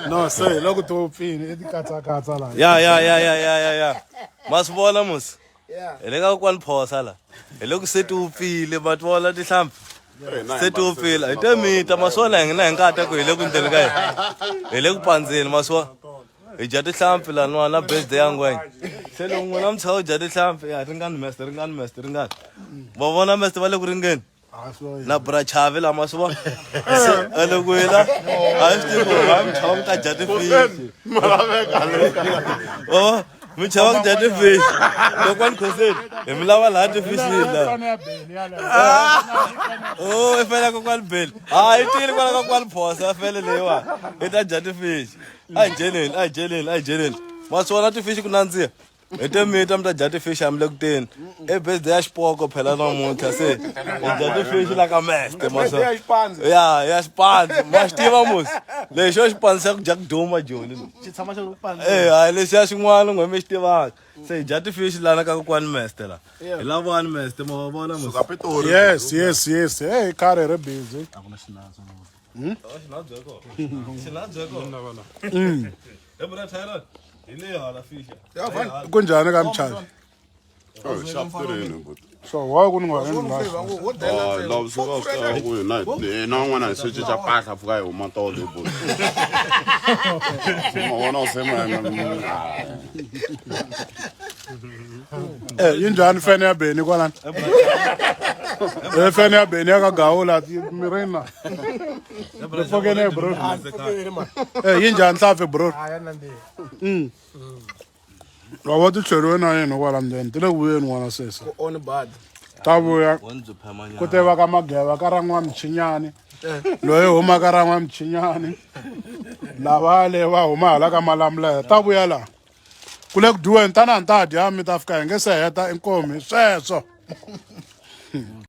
No, se hi loko ti wupfini i tikatsakatsa laha. Ya ya ya ya ya ya ya. Ma swi vona musi? Hi le ka kokwani Phosa la. Hi loko se ti wupfile ma ti vona tihlampfi. Se ti wupfile. Hi te mita ma swi vona hi na hi ngata ku hi le ku ndleni ka hina. Hi le ku pandzeni ma swi vona. Hi dya tihlampfi laniwa na birthday ya ngwenya. Se loko n'wina mi tshika ku dya tihlampfi ya ringani meste ringani meste ringani. Va vona meste va le ku ringeni. Na bra chavi lama swi vona se a loko hi la a swi tivi ku va mi chava ku ta dya tifishi o mi chava ku dya tifishi kokwani khoseni hi mi lava laha tifishini la o i fela kokwani beli ha yi tile kwala kokwani phosa fele leyiwani i ta dya tifishi a hi dyeleni a hi dyeleni a hi dyeleni ma swi vona tifishi ku nandziha Hi te mita mi ta dya tifishi a mi le ku teni i birthday ya xipoko phela namuntlha se hi dya tifishi la ka meste ya ya xipandzi ma xi tiva musi lexo xipandzi xa ku dya ku duma joni e hayi lexiya xin'wana n'we mi xi tivaka se hi dya tifishi lana ka kokwani meste la hi lavani meste ma va vona musi Yes, yes, yes. Hey, karhi ri busy. a ku na xinantswo xinantswo Hey, bra Tyron. Hi leyi hala fisha. Kunjhani ka mchavi? Oh, sharp tirheni but. So why ku ni nga endli la? Ah, love swi va swi tiva ku hina hina van'wana hi swi cinca mpahla pfuka hi huma tolo hi buti. Ma vona se ma Eh, yi njhani fene ya Benny kwalani? Eh, fene ya Benny ya ka Gawula mirini na. Ni pfukene bro. Eh, yi njhani nhlampfi bro? Mm. Wa va ti tlheriwe na yena kwala ndzeni, ti le ku vuyeni n'wana sesi. On bad. Ta vuya ku te va ka Mageva ka ra N'wamchinyani. Loyi huma ka ra N'wamchinyani. Lava le va huma hala ka Malamulele. Ta vuya laha. Ku le ku dyiweni tanani ta dya mi ta fika hi nge se heta inkomu hi sweswo.